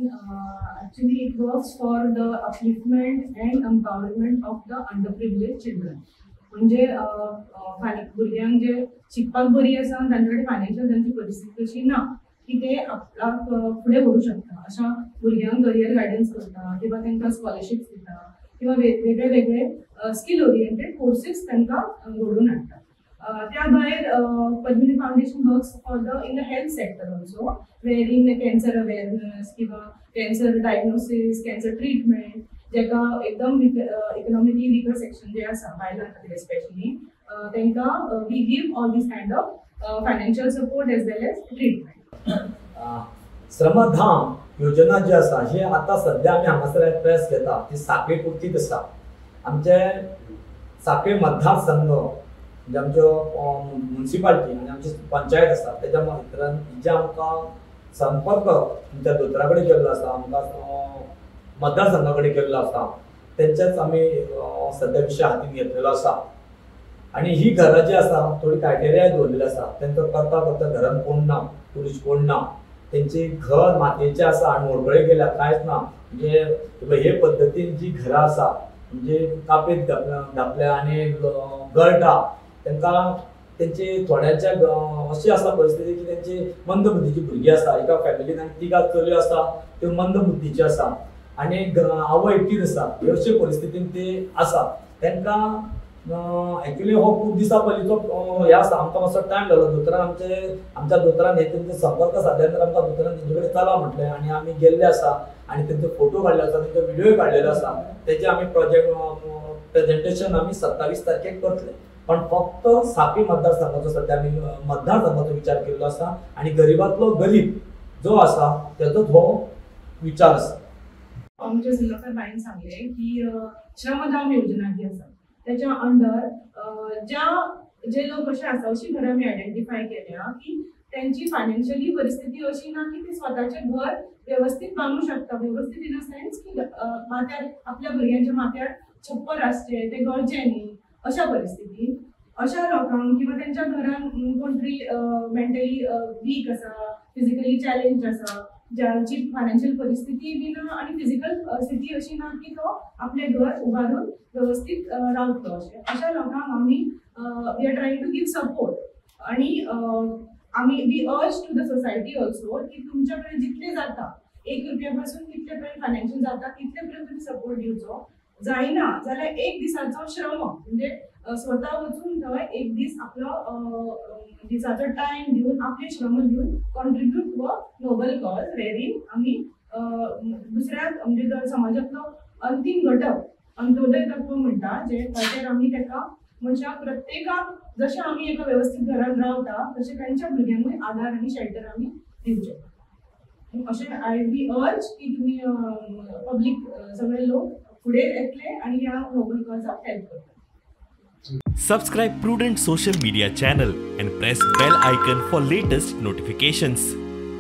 Actually it works for the upliftment and empowerment of the underprivileged children. म्हणजे भुरग्यांक जे शिकपाक बरी आसा आनी तांचे कडेन फायनान्शियल तांची परिस्थिती तशी ना की ते आपल्याक फुडें व्हरूंक शकता, अशा भुरग्यांक करियर गायडन्स करता किंवा तांकां स्कॉलरशिप्स दिता किंवा वेगळे वेगळे स्कील ओरिएंटेड कोर्सीस तांकां घडोवन हाडटा. त्या भायर Padmini foundation works for the in the health sector also, where in cancer awareness किंवा कॅन्सर डायग्नोसीस, कॅन्सर ट्रिटमेंट, जेका एकदम इकॉनॉमिकली विकर सेक्शन जे आसा बायलां खातीर एस्पेशली तांकां we give all this kind of financial support as well as treatment. Shramdham योजना जी आसा ही आतां सद्या आमी हांगासर प्रेस घेता ती साखळी पुरतीच आसा. आमचे साखळी मतदारसंघ म्हणजे आमच्यो मुन्सिपाल्टी आनी आमची पंचायत आसा तेज्या भितरान जे आमकां संपर्क आमच्या दोतोरा कडेन केल्लो आसा, आमकां मतदारसंघा कडेन केल्लो आसा, तेंच्याच आमी सद्या विशय हातीन घेतलेलो आसा. आनी ही घरां जी आसा थोडी क्रायटेरिया दवरलेली आसा, तेंकां करता करता घरान कोण ना, पुरूश कोण ना, तेंची घर मातयेचें आसा आनी मोडकळे गेल्या कांयच ना. म्हणजे हे पद्दतीन जी घरां आसा म्हणजे कापेत धापल्या आनी गळटा, तांकां तेंची थोड्यांच्या अशी आसा परिस्थिती की तेंची मंदबुद्धीची भुरगीं आसा, एका फॅमिलीन आनी तिगां चलयो आसा त्यो मंदबुद्धीच्यो आसा आनी आवय एकटीच आसा, अशे परिस्थितीन ते आसा. तांकां एक्चुअली हो खूब दिसां पयलींचो हें आसा, आमकां मातसो टायम लागलो. दोतोरान आमचे आमच्या दोतोरान हे तेंचे संपर्क सादल्या नंतर आमकां दोतोरान तेंचे कडेन चला म्हटलें आनी आमी गेल्ले आसा आनी तेंचे फोटो काडले आसा, तेंचो व्हिडियोय काडलेलो आसा. तेजे आमी प्रोजेक्ट प्रेजेंटेशन आमी 27 तारखेक करतले. पण फक्त साखळी मतदारसंघाचो सद्या आमी मतदारसंघाचो विचार केल्लो आसा आनी गरिबांतलो गरीब जो आसा तेजोच हो विचार आसा. आमच्या जिल्लोकार बाईन सांगलें की श्रमधाम योजना जी आसा त्याच्या अंडर ज्या जे लोक अशे आसा अशी घरां आमी आयडेंटिफाय केल्या की त्यांची फायनान्शियली परिस्थिती अशी ना की ते स्वताचें घर व्यवस्थीत बांदू शकता. व्यवस्थीत इन अ सेन्स की माथ्यार आपल्या भुरग्यांच्या माथ्यार छप्पर आसचें, ते गरजें न्ही अशा परिस्थितीन अशा लोकांक किंवा त्यांच्या घरान कोण तरी मेंटली वीक आसा, फिजिकली चॅलेंज आसा, ज्यांची फायनान्शियल परिस्थिती बी ना आनी फिजिकल स्थिती अशी ना की तो आपलें घर उबारून व्यवस्थीत रावतलो, अशें अशा लोकांक आमी we are trying to give support. आनी आमी we urge to the society also की तुमच्या कडेन जितले जाता 1 रुपया पासून कितले पर्यंत फायनान्शियल जाता तितले पर्यंत तुमी सपोर्ट दिवचो. जायना जाल्यार एक दिसाचो श्रम म्हणजे स्वता वचून थंय एक दीस आपलो दिसाचो टायम दिवन आपले श्रम दिवन contribute to a noble cause wherein आमी दुसऱ्या म्हणजे समाजांतलो अंतीम घटक अंत्योदय तत्व म्हणटा जे ताचेर आमी ताका मनशाक प्रत्येकाक जशें आमी एका वेवस्थीत घरान रावता तशें तांच्या भुरग्यांकूय आदार आनी शेल्टर आमी दिवचें. अशें I we अर्ज की तुमी पब्लीक सगळे लोक फुडें येतले आनी ह्या नोबल कॉजाक हेल्प करतले. Subscribe Prudent Social Media channel and press bell icon for latest notifications.